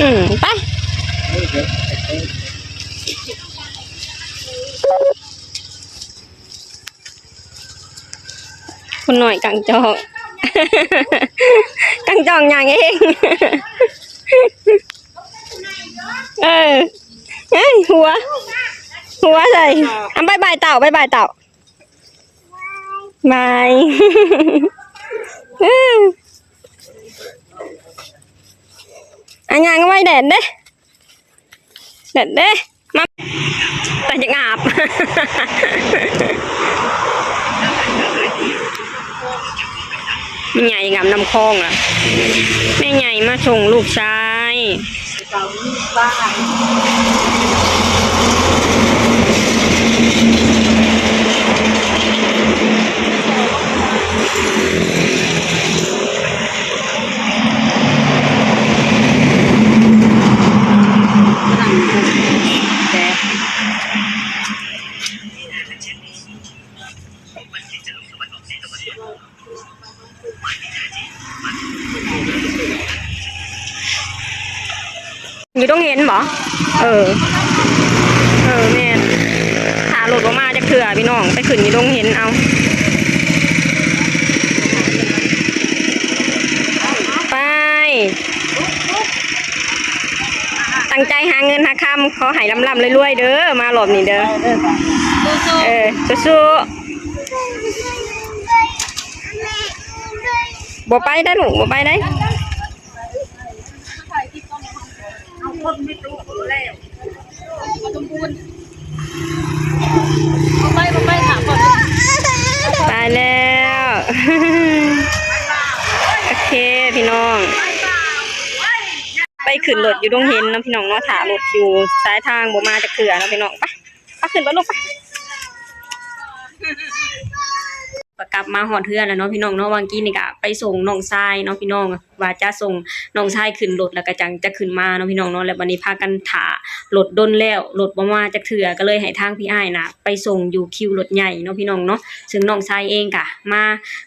ອືມ ໄປ. ຄົນນ້ອຍກາງຈອກ ກາງຈອກຍ່າງເອງ. ເອີ ເຮີ້ຍ ຫົວ ຫົວໃສ່. ອາ ບາຍບາຍເຕົາ ບາຍບາຍເຕົາ. ບາຍ. ອາ ຍ່າງໄວແດດເດ້ ແດດເດ້. ມາ ຕາຢາກອາບ. ແມ່ໃຫຍ່ອາບນ້ຳຄອງລະ ແມ່ໃຫຍ່ມາສົ່ງລູກຊາຍ. ຢູ່ດົງເຫັນບໍ? ເອີ ເອີ ແມ່ນ ຖ້າລົດບໍ່ມາຈັກເທື່ອພີ່ນ້ອງ ໄປຂຶ້ນຢູ່ດົງເຫັນເອົາ. ໄປ. ຕັ້ງໃຈຫາເງິນຫາຄຳ ຂໍໃຫ້ລ່ຳໆລວຍໆເດີ ມາຮອບນີ້ເດີ. ເອີ ສູ້ໆ ບໍ່ໄປໄດ໋ລູກ ບໍ່ໄປໄດ໋. ໄປແລ້ວ ໂອເຄພີ່ນ້ອງ ໄປຂຶ້ນລົດຢູ່ດົງເຫັນເນາະພີ່ນ້ອງເນາະ ຖ້າລົດຢູ່ສາຍທາງບໍ່ມາຈັກເທື່ອເນາະພີ່ນ້ອງ. ໄປ ໄປຂຶ້ນໄປລູກ ໄປ. ກໍກັບມາຮອດເຮືອນແລ້ວເນາະພີ່ນ້ອງເນາະ ຫວ່າງກີ້ນີ້ກະໄປສົ່ງນ້ອງຊາຍເນາະພີ່ນ້ອງ ວ່າຈະສົ່ງນ້ອງຊາຍຂຶ້ນລົດ ແລ້ວກໍຈັ່ງຈະຂຶ້ນມາເນາະພີ່ນ້ອງເນາະ. ແລ້ວບັດນີ້ພາກັນຖ້າລົດດົນແລ້ວ ລົດບໍ່ມາຈັກເທື່ອ ກໍເລີຍໃຫ້ທາງພີ່ອ້າຍນະໄປສົ່ງຢູ່ຄິວລົດໃຫຍ່ເນາະພີ່ນ້ອງເນາະ. ເຊິ່ງນ້ອງຊາຍເອງກະມາ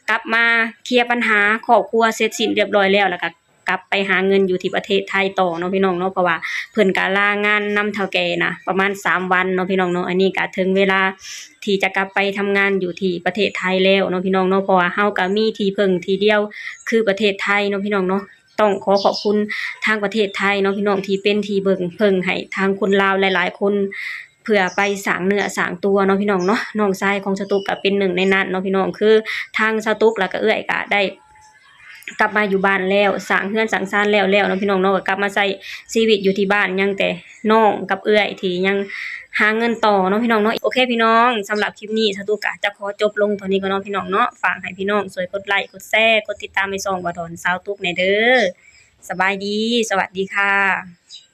ກັບມາເຄລຍບັນຫາຄອບຄົວເສັດສິ້ນລຽບລ້ອຍແລ້ວ ແລ້ວກໍ ກັບໄປຫາເງິນຢູ່ທີ່ປະເທດໄທຕໍ່ເນາະພີ່ນ້ອງເນາະ ເພາະວ່າເພິ່ນກະລາງານນຳເຖົ້າແກ່ນະປະມານສາມວັນເນາະພີ່ນ້ອງເນາະ. ອັນນີ້ກະເຖິງເວລາທີ່ຈະກັບໄປທຳງານຢູ່ທີ່ປະເທດໄທແລ້ວເນາະພີ່ນ້ອງເນາະ ເພາະວ່າເຮົາກະມີທີ່ເພິ່ງທີ່ດຽວຄືປະເທດໄທເນາະພີ່ນ້ອງເນາະ. ຕ້ອງຂໍຂອບຄຸນທາງປະເທດໄທເນາະພີ່ນ້ອງ ທີ່ເປັນທີ່ເບິ່ງເພິ່ງໃຫ້ທາງຄົນລາວຫຼາຍໆຄົນ ເພື່ອໄປສ້າງເນື້ອສ້າງຕົວເນາະພີ່ນ້ອງເນາະ. ນ້ອງຊາຍຂອງສາວຕຸກກະເປັນໜຶ່ງໃນນັ້ນເນາະພີ່ນ້ອງ ຄືທາງສາວຕຸກ ແລ້ວກະເອື້ອຍກະໄດ້ ກັບມາຢູ່ບ້ານແລ້ວ ສ້າງເຮືອນສ້າງຊານແລ້ວແລ້ວເນາະພີ່ນ້ອງເນາະ ກໍກັບມາໃຊ້ຊີວິດຢູ່ທີ່ບ້ານ ຍັງແຕ່ນ້ອງກັບເອື້ອຍທີ່ຍັງຫາເງິນຕໍ່ເນາະພີ່ນ້ອງເນາະ. ໂອເຄພີ່ນ້ອງ ສຳລັບຄລິບນີ້ສາວຕຸກກະຈະຂໍຈົບລົງເທົ່ານີ້ກ່ອນເນາະພີ່ນ້ອງເນາະ. ຝາກໃຫ້ພີ່ນ້ອງຊ່ວຍກົດໄລ ກົດແຊ ກົດຕິດຕາມໃຫ້ຊ່ອງບ່າວດອນສາວຕຸກແດ່ເດີ. ສະບາຍດີ ສະຫວັດດີຄ່ະ.